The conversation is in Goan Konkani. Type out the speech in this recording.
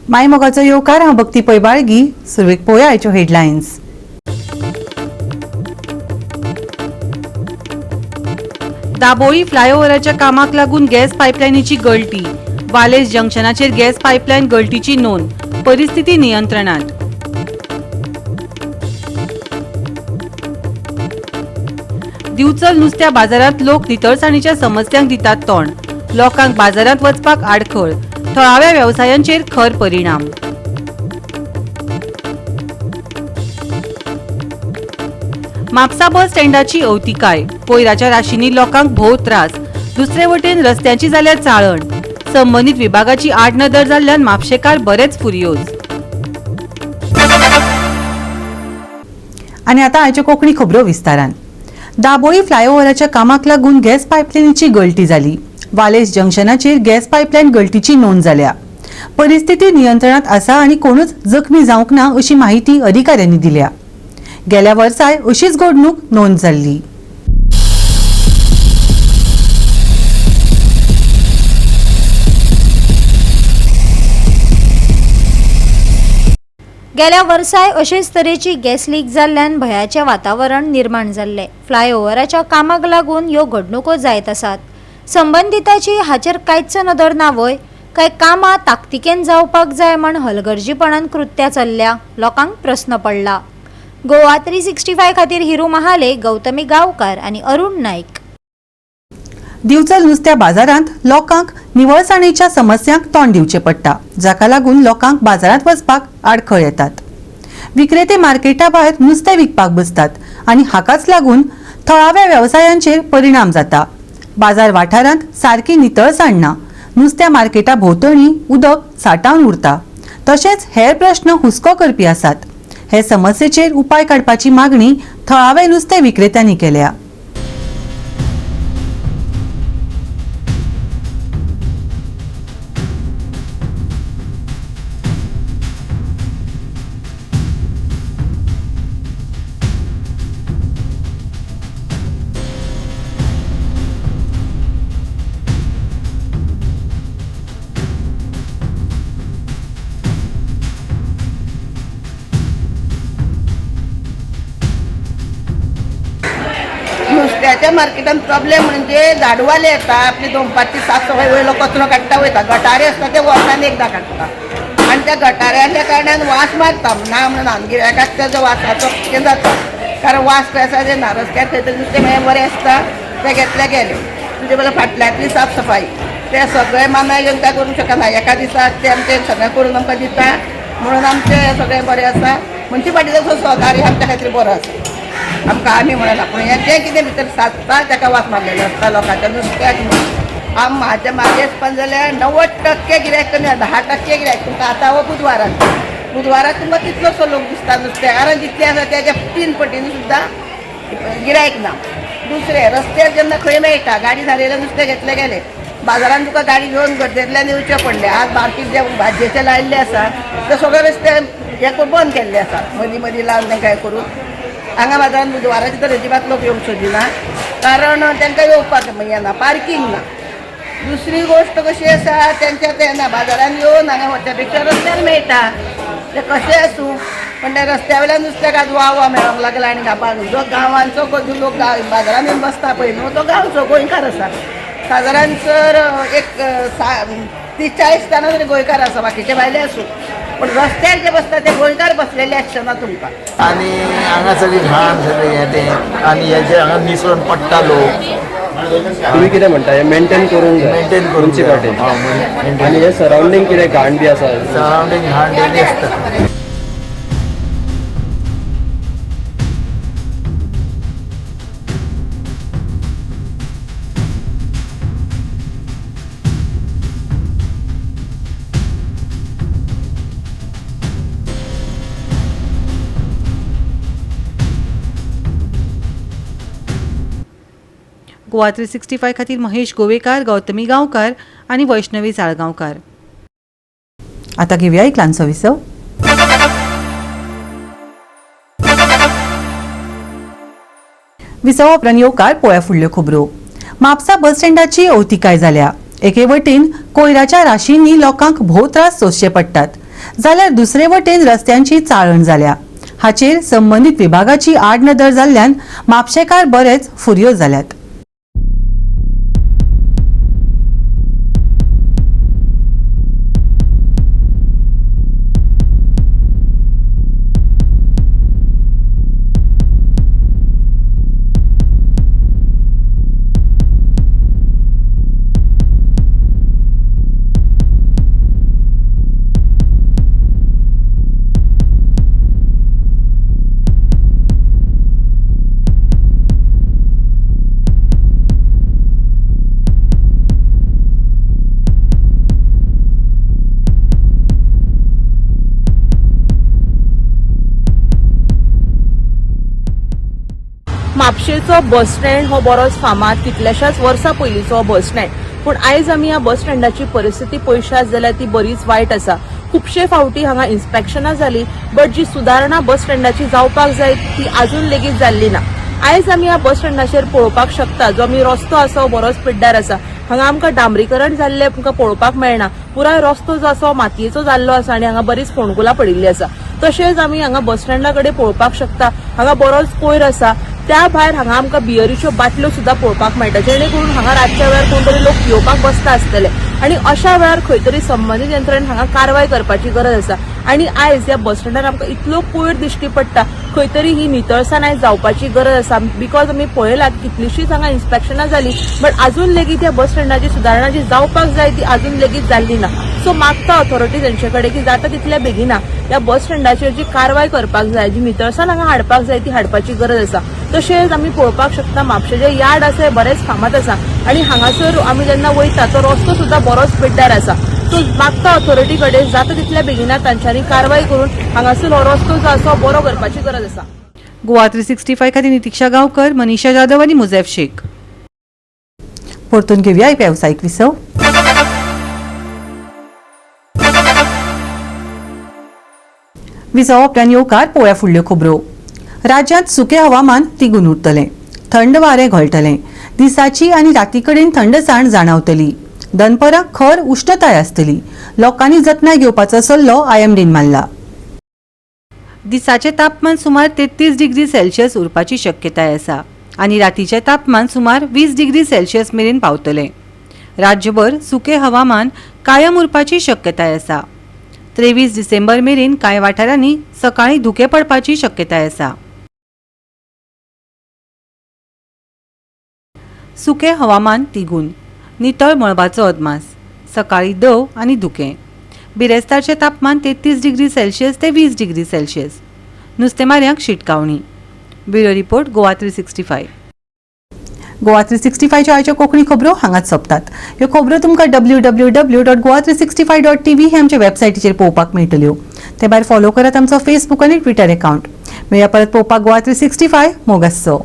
मायमोगाचो येवकार. हांव भक्ती पै बाळगी. सुरवेक पळोवया आयच्यो हेडलायन्स. दाबोळी फ्लायओव्हराच्या कामाक लागून गॅस पायपलायनीची गळटी. वालेस जंक्शनाचेर गॅस पायपलायन गळटीची नोंद. परिस्थिती नियंत्रणात. दिवचल नुस्त्या बाजारात लोक नितळसाणीच्या समस्यांक दितात तोंड. लोकांक बाजारात वचपाक आडखळ. थळाव्या वेवसायांचेर खर परिणाम. म्हापसा बस स्टँडाची अवतिकाय. कोयराच्या राशींनी लोकांक भोव त्रास. दुसरे वटेन रस्त्यांची जाल्यार चाळण. संबंदीत विभागाची आडनदर जाल्ल्यान म्हापशेकार बरेच फुर्योज. आनी आतां आयच्यो कोंकणी खबरो विस्तारान. दाबोळी फ्लायओव्हराच्या कामाक लागून गॅस पायपलायनीची गळटी जाली. वालेस जंक्शनाचेर गॅस पायपलायन गळटीची नोंद जाल्या. परिस्थिती नियंत्रणात आसा आनी कोणूच जखमी जावंक ना अशी माहिती अधिकाऱ्यांनी दिल्या. गेल्या वर्साय अशीच घडणूक नोंद जाल्ली. गेल्या वर्साय अशेच तरेची गॅस लीक जाल्ल्यान भंयाचें वातावरण निर्माण जाल्लें. फ्लायओव्हराच्या कामाक लागून ह्यो घडणुको जायत आसात. संबंदिताची हाचेर कांयच नदर ना व्हय? काय कामां ताकतिकेन जावपाक जाय म्हण हलगर्जीपणान कृत्यां चल्ल्या? लोकांक प्रस्न पडला. गोवा 365 खातीर हिरू महाले, गौतमी गांवकार आनी अरुण नायक. दिवचल नुस्त्या बाजारांत लोकांक निवळसाणीच्या समस्यांक तोंड दिवचें पडटा, जाका लागून लोकांक बाजारांत वचपाक आडखळ येतात. विक्रेते मार्केटा भायर नुस्तें विकपाक बसतात आनी हाकाच लागून थळाव्या वेवसायांचेर परिणाम जाता. बाजार वाठारांत सारकी नितळसाण ना. नुस्त्या मार्केटा भोंवतणी उदक साठावन उरता. तशेंच हेर प्रश्न हुस्को करपी आसात. हे समस्येचेर उपाय काडपाची मागणी थळावे नुस्तें विक्रेत्यांनी केल्या. नुस्त्याच्या मार्केटान प्रॉब्लेम म्हणजे झाडवाले येता, आपली दनपारची साफसफाई वयलो कचरो काडटा वयता. गटारे आसता ते वर्सान एकदां काडटा आनी त्या गटाऱ्याच्या कारणान वास मारता. ना म्हणून गिरायकाक तेजो वासाचो कितें जाता, कारण वास खंय आसा ते ना. रस्त्यार खंय तरी नुस्तें मागीर बरें आसता तें घेतलें गेलें. तुजे बद्दल फाटल्यांतली साफसफाई ते सगळे मानाय घेवन काय करूंक शकना. एका दिसाक ते आमचें सगळें करून आमकां दिता म्हणून आमचें सगळें बरें आसा. मुन्सिपाल्टीचो सहकार्य आमच्या खातीर बरो आसा आमकां. आमी म्हणना, पूण हें जें कितें भितर साचता ताका वास मारलेलो आसता लोकांच्या नुस्त्याक. आम म्हाज्या म्हाजे हिसपान जाल्यार 90% गिरायक कमी आसा, 10% गिरायक तुमकां. आतां हो बुधवाराक, बुधवाराक तुमकां कितलोसो लोक दिसता? नुस्तेकारां जितले आसा तेज्या 3 पटींनी सुद्दां गिरायक ना. दुसरें, रस्त्यार जेन्ना खंय मेळटा गाडी थारयल्यार नुस्तें घेतलें गेलें. बाजारान तुका गाडी घेवन गर्देंतल्यान येवचें पडलें. आज मार्केट जे भाजयेचे लायिल्ले आसा ते सगळे रस्ते हे करून बंद केल्ले आसा, मदीं मदीं लावन तेंकां हें करून. हांगा बाजारान बुधवाराचे तर अजिबात लोक येवंक सोदिना, कारण तांकां येवपाक येना, पार्कींग ना. दुसरी गोश्ट कशी आसा, तेंच्या ते ना बाजारान येवन हांगा वचच्या पेक्षा रस्त्यार मेळटा ते कशें आसूं, पण त्या रस्त्या वयल्यान नुस्त्याक आज वाव मेळोंक लागला. आनी गांवान जो गांवांचो जो लोक बाजारान येवन बसता पळय न्हू, तो गांवचो गोंयकार आसा. सादारण सर एक 30-40 जाणां तरी गोंयकार आसा, बाकीचे भायले आसूं, पण रस्त्यार जे बसता ते गोंयकार बसलेले आसचे ना तुमकां. आनी हांगा सगळी घाण, सगळें हें तें आनी हेजे हांगा निसरून पडटा लोक. तुम्ही कितें म्हणटा, हे मेंटेन करूंक जाय? मेंटेन करूंक जाय. मुन्सिपालिटीन. हय, आनी हे सरावंडींग कितें घाण बी आसा? सरावंडींग घाण डेली आसता. गोवा 365 खातीर महेश गोवेकार, गौतमी गांवकार आनी वैष्णवी साळगांवकार. आता घेऊया एक ल्हानसो विसव. विसवा उपरांत येवकार पोळ्या फुडल्यो खबरो. म्हापसा बस स्टँडाची अवतिकाय जाल्या. एके वटेन कोयराच्या राशींनी लोकांक भोव त्रास सोंसचे पडटात. जाल्यार दुसरे वटेन रस्त्यांची चाळण जाल्या. हाचेर संबंदीत विभागाची आडनदर जाल्ल्यान म्हापशेकार बरेच फुर्योज जाल्यात. म्हापशेचो बस स्टँड हो बरोच फामाद, कितल्याशाच वर्सां पयलींचो बस स्टँड, पूण आयज आमी ह्या बस स्टँडाची परिस्थिती पळयशात जाल्यार ती बरीच वायट आसा. खुबशे फावटी हांगा इन्स्पेक्शनां जाली, बट जी सुदारणा बस स्टँडाची जावपाक जाय ती आजून लेगीत जाल्ली ना. आयज आमी ह्या बस स्टँडाचेर पळोवपाक शकता जो आमी रस्तो आसा हो बरोच पिड्ड्यार आसा. हांगा आमकां डांबरीकरण जाल्लें आमकां पळोवपाक मेळना. पुराय रस्तो जो आसा हो मातयेचो जाल्लो आसा आनी हांगा बरीच फोंडकुलां पडिल्लीं आसा. तशेंच आमी हांगा बस स्टँडा कडेन पळोवपाक शकता हांगा बरोच कोयर आसा. त्या भायर हांगा आमकां बियरीच्यो बाटल्यो सुद्दां पळोवपाक मेळटा, जेणे करून हांगा रातच्या वेळार कोण तरी लोक पियोवपाक बसता आसतले आनी अशा वेळार खंय तरी संबंदीत यंत्रणेन हांगा कारवाय करपाची गरज आसा. आनी आयज ह्या बस स्टँडार आमकां इतलो कोयर दिश्टी पडटा, खंय तरी ही नितळसाण आयज जावपाची गरज आसा. Because आमी पळयलां कितलीशीच हांगा इन्स्पेक्शनां जाली, बट आजून लेगीत ह्या बस स्टँडाची सुदारणा जी जावपाक जाय ती आजून लेगीत जाल्ली ना. सो मागता ऑथॉरिटी तेंचे कडेन की जाता तितल्या बेगिना ह्या बस स्टँडाचेर जी कारवाय करपाक जाय, जी नितळसाण हांगा हाडपाक जाय ती हाडपाची गरज आसा. तशेंच आमी पळोवपाक शकता म्हापशें जें यार्ड आसा हें बरेंच फामाद आसा आनी हांगासर आमी जेन्ना वयता तो रस्तो सुद्दां बरोच पिड्ड्यार आसा. सो मागता ऑथॉरिटी कडेन जाता तितल्या बेगिना तांच्यांनी कारवाय करून हांगासर हो रस्तो जो आसा बरो करपाची गरज आसा. गोवा 365 खातीर नितिक्षा गांवकर, मनीषा जाधव आनी मुझेफ शेख. परतून घेवया एक वेवसायीक विसव. विसव उपरांत येवकार पळोवया फुडल्यो खबरो. राज्यांत सुकें हवामान तिगून उरतलें. थंड वारें घोळटलें. दिसाची आनी राती कडेन थंडसाण जाणावतली. दनपरां खर उश्णताय आसतली. लोकांनी जतनाय घेवपाचो सल्लो आयएमडीन मारला. दिसाचें तापमान सुमार 33 डिग्री सेल्सियस उरपाची शक्यताय आसा आनी रातीचें तापमान सुमार 20 डिग्री सेल्सियस मेरेन पावतलें. राज्यभर सुकें हवामान कायम उरपाची शक्यताय आसा. 23 डिसेंबर मेरेन कांय वाठारांनी सकाळीं धुकें पडपाची शक्यताय आसा. सुकें हवामान तिगून, नितळ मळबाचो अदमास, सकाळीं दव आनी धुकें. बिरेस्तारचें तापमान 33 डिग्री सेल्सियस ते 20 डिग्री सेल्सियस. नुस्तेमार्यांक शिटकावणी. Bureau report, Goa 365. Goa 365च्यो आयच्यो कोंकणी खबरो हांगाच सोंपतात. ह्यो खबरो तुमकां www.goa365.tv हे आमच्या वेबसायटीचेर पळोवपाक मेळटल्यो. ते भायर फॉलो करात आमचो फेसबूक आनी ट्विटर एकावंट. मेळया परत पळोवपाक गोवा 365. मोगासो.